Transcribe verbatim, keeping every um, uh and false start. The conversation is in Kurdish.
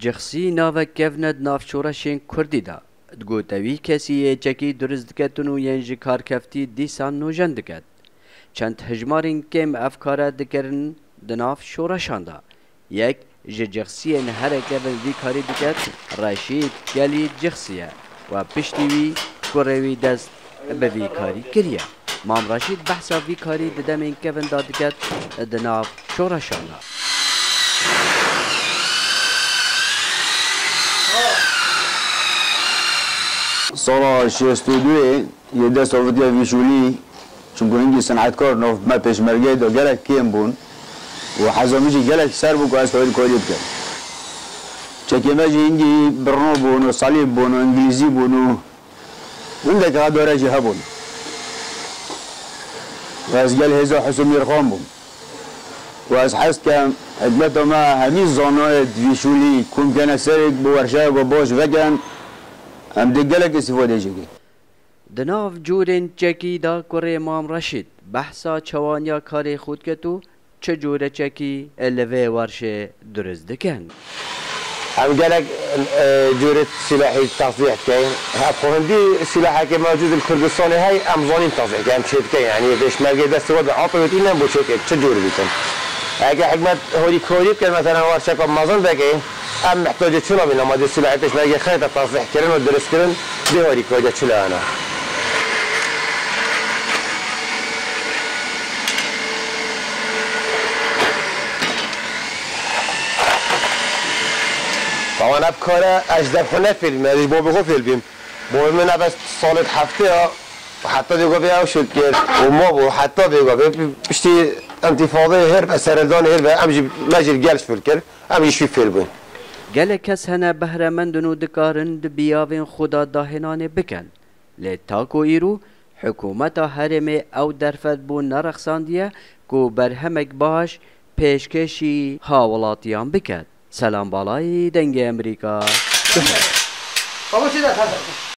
Cixsî navek kevne di nav şoreşên kurdî de. Digote wî kesî yê çekî durist diketin û yên ji karkeftî dîsan nûjen diket. Çend hejmarên kêm ev kare dikirin di nav şoreşan de. Yek ji cixsiyên here kevin vî karî diket, Reşîd Gelî Cixsî ye. We piştî wî kurê wî dest bi vî karî kiriye. Mam Reşîd behsa vî karî di demên kevin de diket di nav şoreşan de. Sala şêst û duyê yê dest avitiye vî şûlî, çunku hingî sinetkar nav me pêşmergeyê de gelek kêm bûn û heza min jî gelek ser bû ku ez harîkarî bikim. Çekê me jî hingî birno bûn û salîb bûn û îngilîzî bûn û hindek hedare jî hebûn. Û ez gel hêza Husû Mîrxan bûm. Û ez hez dikem hikmeta me hemî zanayê di vî şûlî kom kene serê ku bi werşeyeke baş vekin, em dê gelek îstîfadê jê bikin. Di nav cûrên çekî de kurê Mam Reşîd behsa çewaniya karê xwe diket û çi cûre çekî li vê werşê durist dikin. Em gelek, e, cûrê silahî tasdîq dikeyin. Hevxwendî silaheke mewcûd li Kurdistanê hey, em zanîn tasdîq dikeyin, em çêdikeyin. Yanî pêşmergê destê we de apê wê tînin bo çêkê, çi cûr bîtin. Eke hikmet harîkarî bike, mesela werşeka mezin veke, em mihtacê çi nabîn, ama dê silahê pêşmergê xeyta tasdîq kirin û dirist kirin, dê harîkariya çi leyana. Tawan ev kare ez ji dev xwe nefêl bîm, ez ji babê xwe fêl bîm. Babê min ev ez salê di heftê ya, heta vê gavê ew şûl kir û mabû heta vê gavê piştî întîfadeyê hêr ve, serhildanê hêr ve, em jî, me jî li gel şûl kir, em jî şû fêl bûn. Gelek kes hene behremend in û dikarin di biyavên xwe de dahênanê bikin. Lê ta ku îro hikûmeta herêmê ew derfet bû nerexsandiye ku berhemek baş pêşkêşî hawilatiyan biket. Selam Balayî, Dengê Amerîka, Duhok.